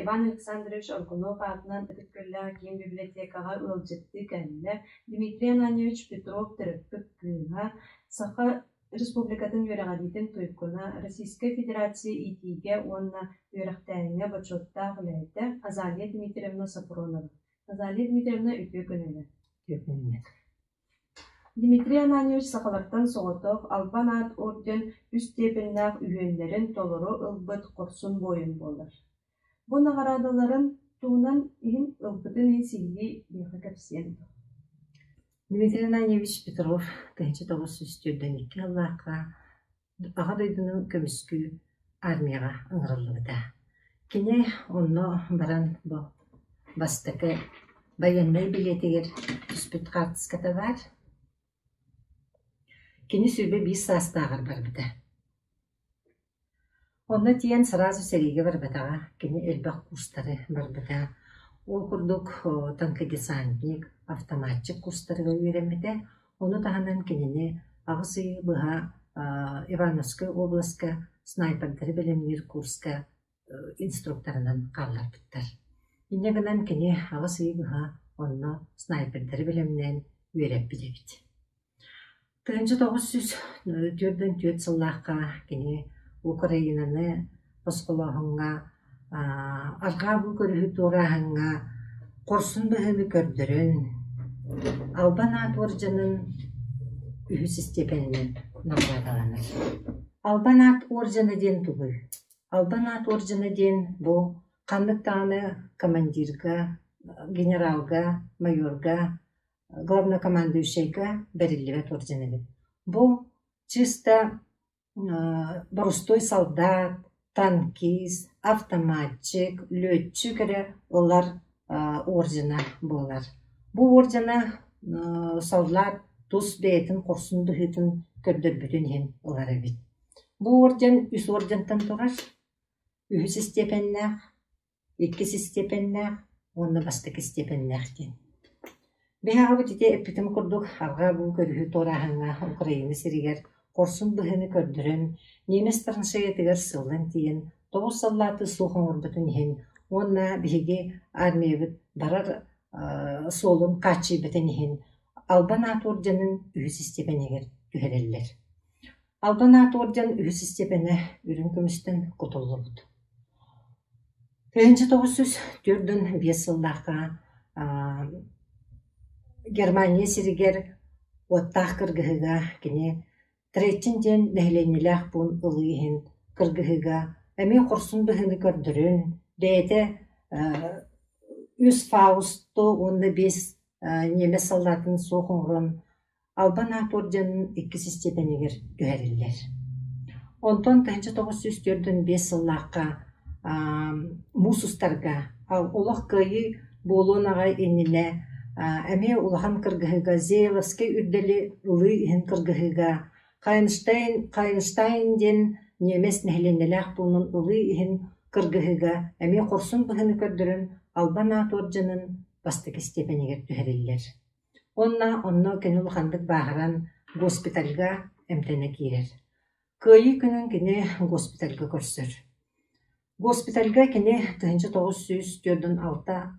Иван Александрович Аргунов аатынан Ытык Күөллээх киин библиотекаҕа ыалдьыттыы кэллэ Дмитрий Ананьевич Петров төрөппүт кыыһа, Саха Республикатын үөрэҕириитин туйгуна, Российскай Федерация иитиигэ уонна үөрэхтээһиҥҥэ бочуоттаах үлэһитэ Азалия Дмитриевна Сапронова. Азалия Дмитриевна үтүө күнүнэн! Үтүө күнүнэн! Дмитрий Ананьевич сахалартан соҕотох Албан аат орден үс степеннээх үһүөннэрин толору ылбыт хорсун буойун буолар. Бу наҕараадаларын туһунан иһин ылбытын иһин сиһилии миэхэ кэпсиэн дуо? Дмитрий Ананьевич Петров 1942 сыллаахха Аҕа дойдуну көмүскүү армияҕа ыҥырыллыбыта. Кини онно баран бу бастакы байыаннай билиэтигэр түспүт хаартыската баар. Кини 21 саастааҕар барбыта. Онно тиийэн сразу сэриигэ барбатаҕа, кини элбэх курстары барбыта. Ол курдук танкодесантник, автоматчик курстарыгар үөрэммитэ. Ону таһынан кинини 8 ыйы быһа Ивановскай областка снайпердары бэлэмниир курска инструкторынан хаалларбыттар. Инньэ гынан кини 8 ыйы быһа онно снайпердары бэлэмнээн үөрэппит эбит. 1944 сыллаахха кини Украинаны босхолооһуҥҥа, арҕаа бу көрүһү туорааһыҥҥа хорсун быһыыны көрдөрөн, Албан аат уордьанын үһүс истиэпэнинэн наҕараадаланар. Албан аат уордьана диэн тугуй? Албан аат уордьана диэн бу ханнык даҕаны командирга, генералга, майорга главнокомандующайга бэриллибэт орден эбит. Бу чисто боростуой солдат, танкист, автоматчик, лүөччүк эрэ ылар ордена буолар. Бу ордена солдат тус бэйэтин хорсун быһыытын көрдөрбүтүн иһин ылар эбит. Бу орден үс ордентан турар. Үһүс истиэпэннээх, иккис истиэпэннээх уонна бастакы истиэпэннээх диэн. Биһиэхэбит ити эппитим курдук арҕаа буу көрүһү туорааһыҥҥа Украина сиригэр хорсун быһыыны көрдөрөн, немец траншеятыгар сыллан тиийэн 9 саллааты суох оҥорбутун иһин уонна биһиги армиябыт барар суолун хааччыйбытын иһин Албан аат уордьанын үһүс истиэпэнигэр түһэрэллэр. Албан аат уордьан үһүс истиэпэнэ үрүҥ көмүстэн кутуллубут. 1945 сыллаахха Германия сиригэр уоттаах кыргыһыыга кини Третин диэн нэһилиэнньэлээх пуун ылыы иһин кыргыһыыга эмиэ хорсун быһыыны көрдөрөн, бэйэтэ үс Фаусту уонна биэс ньиэмэс саллаатын суох оҥорон Албан аат уордьанын иккис истиэпэнигэр түһэриллэр. Онтон 1945 сыллаахха муус устарга олох кыайыы буолуон аҕай иннинэ эмиэ улахан кыргыһыыга Зееловскай үрдэли ылыы иһин кыргыһыыга Хайнштейн, Хайнштайн диэн ньиэмэс нэһилиэнньэлээх пуунун ылыы иһин кыргыһыыга эмиэ хорсун быһыыны көрдөрөн Албан аат уордьанын бастакы истиэпэнигэр түһэриллэр. Уонна онно кини улаханнык бааһыран госпитальга эмтэнэ киирэр. Кыайыы күнүн кини госпитальга көрсөр. Госпитальга кини 1946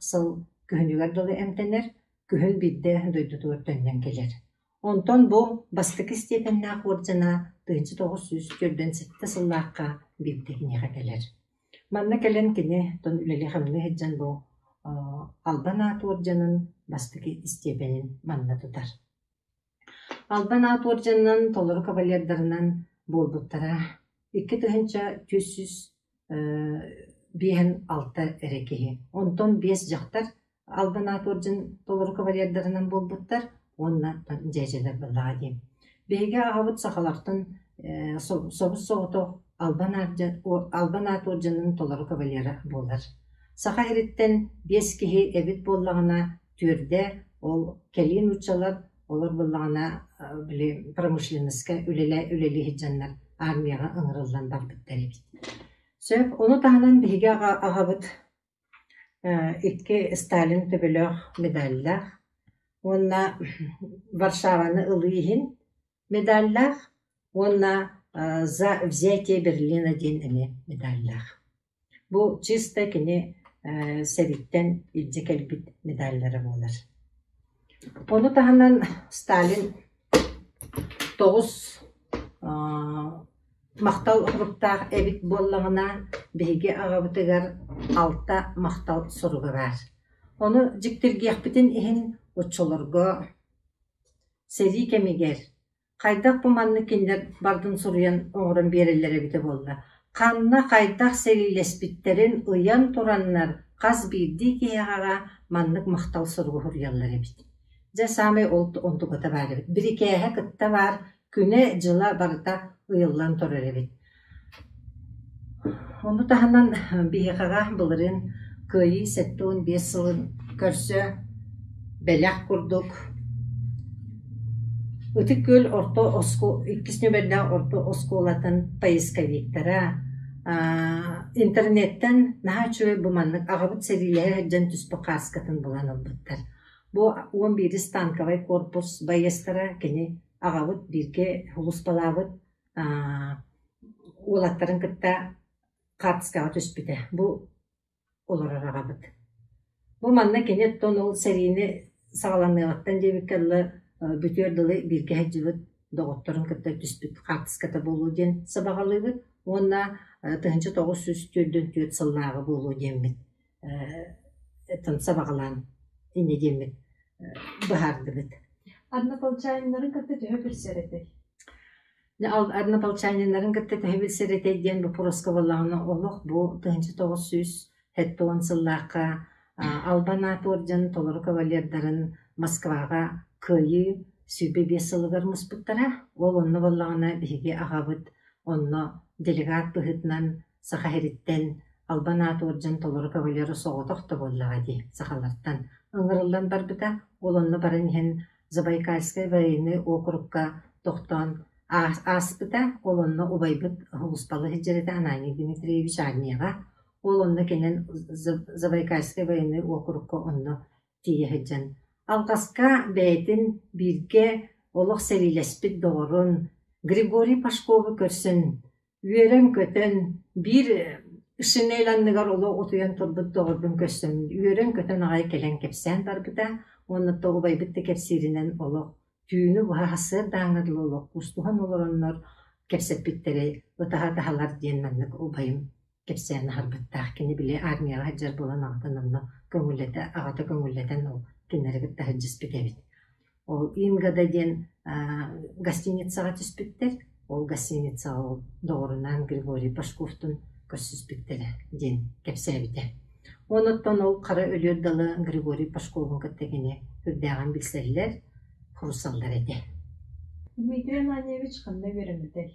сыл күһүнүгэр дылы эмтэнэр, күһүн биирдэ дойдутугар төннөн кэлэр. Онтон бу бастакы истиэпэннээх уордьана 1947 сыллаахха биирдэ киниэхэ кэлэр. Манна кэлэн кини тон үлэлии-хамныы сылдьан бу Албан аат уордьанын бастакы истиэпэнин манна тутар. Албан аат уордьанынан толору кавалердарынан буолбуттара 2456 эрэ киһи. Онтон биэс дьахтар Албан аат уордьан толору кавалердарынан буолбуттар уонна дьээдьэлэр буоллаҕа дии. Биһиги аҕабыт сахалартан собус-соҕотох Албан Албан аат уордьанын толору кавалера буолар. Саха сириттэн биэс киһи эбит буоллаҕына, түөрдэ ол кэлии нууччалар, олор буоллаҕына били промышленноска үлэлии сылдьаннар армияҕа ыҥырыллан барбыттар эбит. Сөп, ону таһынан биһиги аҕабыт Икки Сталин төбөлөөх медаллаах уонна Варшаваны ылыы иһин медаллаах уонна «За взятие Берлина» диэн эмиэ медаллаах. Бу чисто кини сэрииттэн илдьэ кэлбит медаллара буолар. Ону таһынан Сталин 9 махтал суруктаах эбит буоллаҕына, биһиги аҕабытыгар 6 махтал суруга баар. Ону дьиктиргиэхпитин иһин оччолорго сэрии кэмигэр хайдах бу маннык кинилэр бардын суруйан оҥорон биэрэллэр эбитэ буолла. Ханна хайдах сэриилэспиттэрин ыйан тураннар хас биирдии киһиэхэҕэ маннык махтал суругу суруйаллар эбит. Дьэ саамай ол онтуката баар эбит. Бирикээһэ кытта баар, күнэ-дьыла барыта ыйыллан турар эбит. Ону таһынан биһиэхэҕэ былырыын Кыайыы 75 сылын көрсө бэлэх курдук Ытык Күөл орто иккис нүөмэрдээх орто оскуолатын поисковиктара интернеттэн наһаа үчүгэй бу маннык аҕабыт сэриилэһэ сылдьан түспүт хааскатын булан ылбыттар. Бу 11 танковай корпус байыастара кини аҕабыт бииргэ сулууспалаабыт уолаттарын кытта хаартыскаҕа түспүтэ. Бу олорор аҕабыт. Бу манна кини оттон ол сэриини саҕаланыаҕыттан диэбиккэ дылы бүтүөр дылы бииргэ сылдьыбыт доҕотторун кытта түспүт хаартыската буолуо диэн сабаҕалыыбыт уонна 1944 сыллааҕы буолуо диэммит сабаҕалаан инньэ диэммит быһаардыбыт. Однополчаниннарын кытта төһө билсэр этэй? Однополчаниннарын кытта төһө билсэр этэй диэн боппуруоска буоллаҕына олох бу 1970 сыллаахха Албан аат уордьан толору кавалердарын Москваҕа Кыайыы 25 сылыгар муспуттара. Ол онно буоллаҕына биһиги аҕабыт онно делегат быһыытынан Саха сириттэн Албан аат уордьан толору кавалера соҕотох да буоллаҕа дии сахалартан ыҥырыллан барбыта. Ол онно баран иһэн Забайкальскай военнай округка тохтоон ааспыта. Ол онно убайбыт сулууспалыы сылдьар этэ Ананий Дмитриевич армияҕа. Ол онно кэлэн Забайкальскай военнай округка онно тиийэ сылдьан алҕаска бэйэтин бииргэ олох сэриилэспит доҕорун Григорий Пашкову көрсөн үөрэн-көтөн биир шинель анныгар олох утуйан турбут доҕорбун көрсөн үөрэн-көтөн аҕай кэлэн кэпсээн барбыта уонна то убайбыт да кэпсииринэн олох түүнү быһа сарсыардааҥҥа дылы олох куустуһан олороннор кэпсэппиттэрэ ытаһа-ытаһалар диэн маннык убайым кэпсээн аһарбыттаах. Кини били армияҕа сылдьар буолан аҕатын онно көҥүллэтэ аҕата көҥүллэтэн ол кинилэри кытта сылдьыспыт эбит. Ол Ингада диэн гостиницаҕа түспүттэр. Ол гостиницаҕа ол доҕорунаан Григорий Пашковтуун көрсүспүттэрэ диэн кэпсээбитэ. Онуттан ол хара өлүөр дылы Григорий Пашковун кытта кини үрдээҕин билсэллэр, хурусаллар этэ. Дмитрий Ананьевич ханна үөрэммитэй?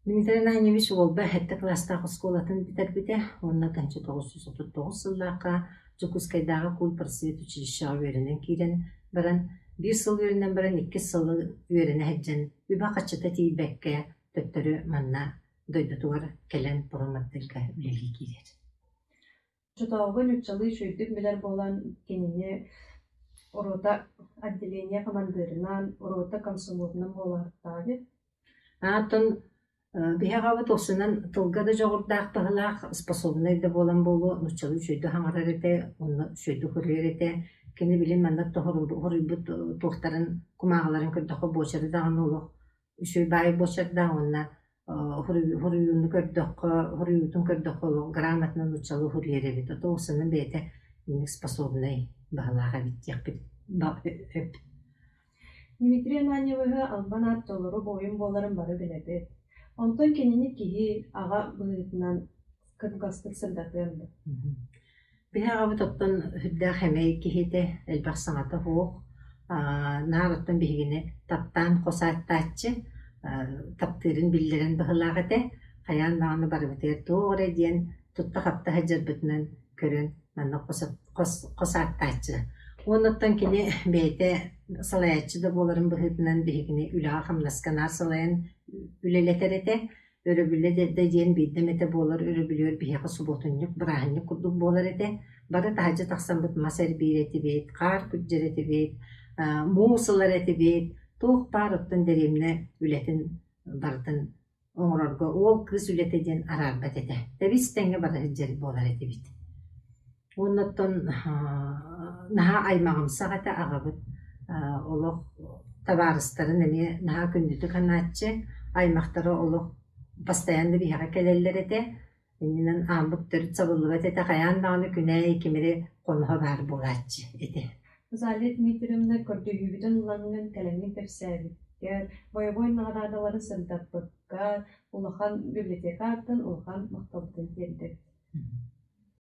Дмитрий Ананьевич Уолба сэттэ кылаастаах оскуолатын бүтэрбитэ уонна 1939 сыллаахха Дьокуускайдааҕы культпросвет училищеҕа үөрэнэн киирэн баран, биир сыл үөрэнэн баран иккис сылы үөрэнэ сылдьан үбэ-харчыта тиийбэккэ төттөрү манна дойдутугар кэлэн промотельга үлэлии киирэр. Оччотооҕуга нууччалыы үчүгэйдик билэр буолан кинини рота отделение хамандыырынан, рота комсомолунан буолаахтаҕа Аатын биһи аҕабыт уопсайынан тылга да дьоҕурдаах быһыылаах, способнай да буолан буолуо, нууччалыы үчүгэйдик саҥарар этэ, уонна үчүгэйдик суруйар этэ. Кини билин маннык тоһоруйбут туохтарын, кумааҕыларын көрдөххө буочары даҕаны олох үчүгэй баай буочардаах уонна суруйууну көрдөххө, суруйуутун көрдөххө олох грамотно нууччалыы суруйар эбит. Ото уопсайынан бэйэтэ инник способнай баһылаах эбит диэхпит сөп. Дмитрий Ананьевиһы албан аат толору буойун буоларын бары билэбит. Онтон кинини киһи, аҕа быһыытынан кылгастык сырдатыан дуо? Биһи аҕабыт оттон сүрдээх эмэй киһитэ, элбэх саҥата суох, наар оттон биһигини таптаан хос ааттааччы, таптыырын биллэрэн быһыылаах этэ. Хайаан даҕаны барыбытыгар туох эрэ диэн тутта-хапта сылдьарбытынан көрөн манна хос ааттааччы. Уоннаттан кини бэйэтэ салайааччы да буоларын быһыытынан биһигини үлэҕэ-хамнаска наар салайан үлэлэтэр этэ. Өрөбүлэ да диэн биирдэ эмэтэ буолар өрөбүлүгэр биһиэхэ субуотунньук, бырааһынньык курдук буолар этэ. Бары таһырдьа тахсаммыт мас эрбиир этибит, хаар күрдьэр этибит, муус ылар этибит, туох баар оттон дэриэбинэ үлэтин барытын оҥорорго уол-кыыс үлэтэ диэн араарбат этэ. Тэбис-тэҥҥэ бара сылдьар буолар этибит. Уонна оттон наһаа аймаҕымсах этэ аҕабыт олох табаарыстарын эмиэ наһаа күндүтүк санааччы, аймахтара олох постоянно биһиэхэ кэлэллэр этэ. Иннинэн ааммыт төрүт сабыллыбат этэ, хайаан даҕаны күнээйи кимири хоноһо баар буолааччы этэ. Розалия Дмитриевна көрдөһүүбүтүн ылаҥҥын кэлэҥҥин кэпсээбиккэр, бойобуой наҕараадалары сырдаппыккар улахан библиотека ааттан улахан махталбытын тиэрдэбит.